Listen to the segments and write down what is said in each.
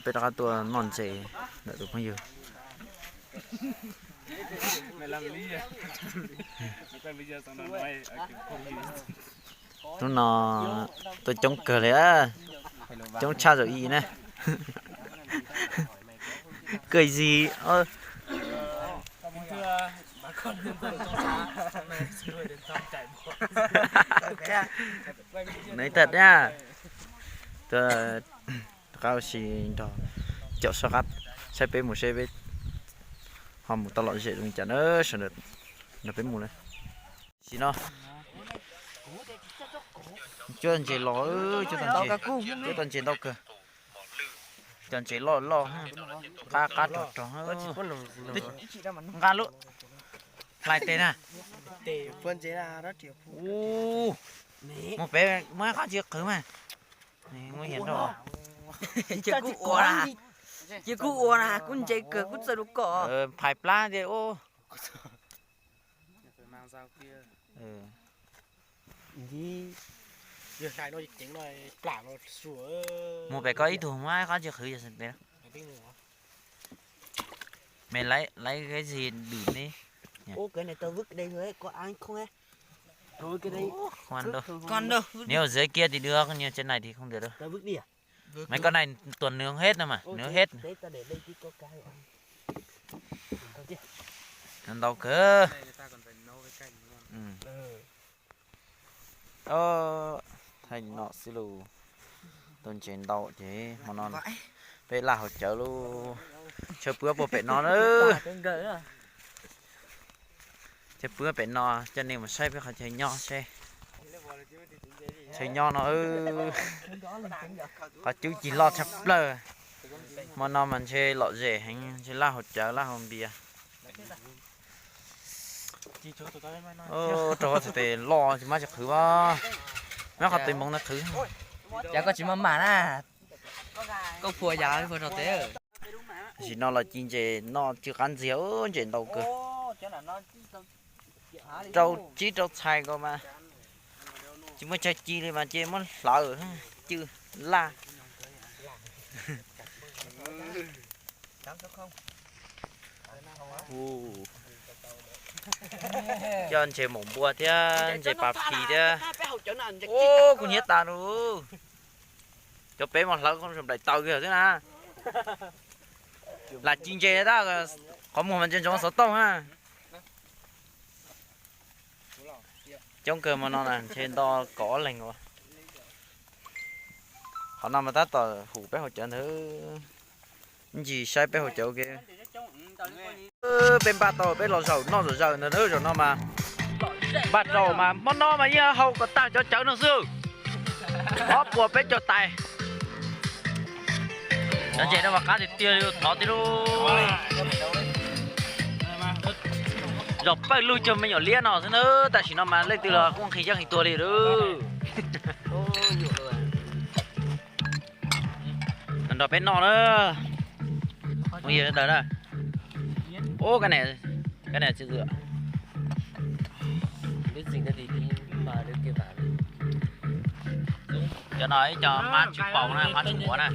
Peb rov qab tuaj noj ntses ntawm tus phooj ywg. Hnub no tuaj coob kawg li, coob tshaj zaum ib na. Kawg zig. Nws tag thiab. Rov qab ua si nrog caum soj qab saib peb mus seb peb ho mus tau lom zem zoo li cas na. Sawv daws nrog peb mus lawm. Tam sim no cuab ntses los, cuab tau ntses ntau kawg. Cov ntses loj loj, qab qab rog rog. Nqa lub hlais tes na. Mus pem muab qab tsis qhwv mas. Muab hiav rau. Cia kuv ua na, cia kuv ua na, kuv ntse kawg kuv txawj rau koj. Phais plab tiag. Mus pem koj ib tug muab qab tsis qhwv. Me lấy cái gì đựng đi. Ủa, cái này tao vứt đây thôi, có ai không ấy? Thôi, cái đây. Khoan đâu. Con đâu. Nếu ở dưới kia thì được, nhưng trên này thì không được đâu. Tao vứt đi à? Mấy con này tuần nướng hết thôi mà, nướng hết. Để tao để đây chứ có cái. Ăn đâu cơ. Thaij no xwb lauj. Tau ntses ntau ces hmo no peb laj hauv cawv lauj. Tshaw pwb puag pem no na. Tshaw pwb pem no coj nej mus saib peb qhov chaw nyob seb. Chaw nyob no qhov cub cig loj tshaj plaws. Hmo no mas ntshe lom zem heev, ntshe laj hauv cawv laj hauv npias. Rau txhais tes loj tsis mab tsis qhwv as. Mab qhov tes npoov ntawd qhwv. Cas koj tsis maj mam na? Koj phua yas phua rau tes. Tam sim no los ci ntses noj tsw qab ntxiag, ntses ntau kawg. Rau tsib rau txhais nkaus mas tsis muaj chaw ci li mas ces muab hlawv cw laj. Coj ntses maum npua thiab ntses pas phis thiab. Ub, kuv hnyiab tas lawm. Cov peb mas hlawv zoo nplaim taws kiag xwb na. Lam ci ntses tab, qhov muag mas ntse ntsoov xov tooj na. Coob kawg hmo no na, ntshe nto kaum ob leeg ua. Qhov no mas tab tom hum peb hauv cawv ntawd. Ib ntsis saib peb hauv cawv ua ke. Peb npaj tau peb los zaum noj zaum zaws ntawd na, zaum no mas npaj rau mas hmo no mas yeej hau kom tag cov cawv no xwb. Ob puas peb caug tais. Cov ntses no mas qab tiag tiag li, thov tiag lauj. Zaum pawg lug cuag me nyuam liab no xwb na, tam sim no mas leej twg los kuj nqhis yeej nqhis tuag li lauj. Nrog peb noj na. Mus yig ntawd na. Ub, cái này, cái này chưa rửa. Cov no ib co mab tswb paus na, mab tswb quav na.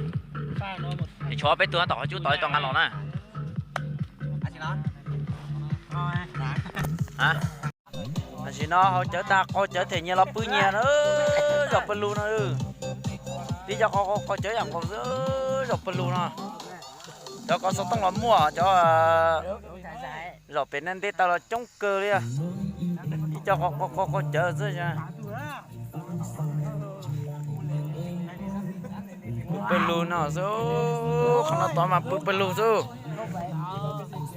Es tshuav peb tug tab tom qhov cub tod ib co nqa los na. Tam sim no hauv cawv tag, qaug cawv them nyias los pw nyias na, zaum pawg lug no. Tib co qaug qaug cawv yam nkaus xwb, zaum pawg lug no. Cov kov xov tooj los muaj, cov zaum pem no nte taws los coob kawg li. Ib co qaug qaug qaug cawv xwb. Pw pawg lug no xwb, qhov no tod mas pw pawg lug xwb.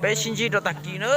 Peb sib ntsib rau tag kis na.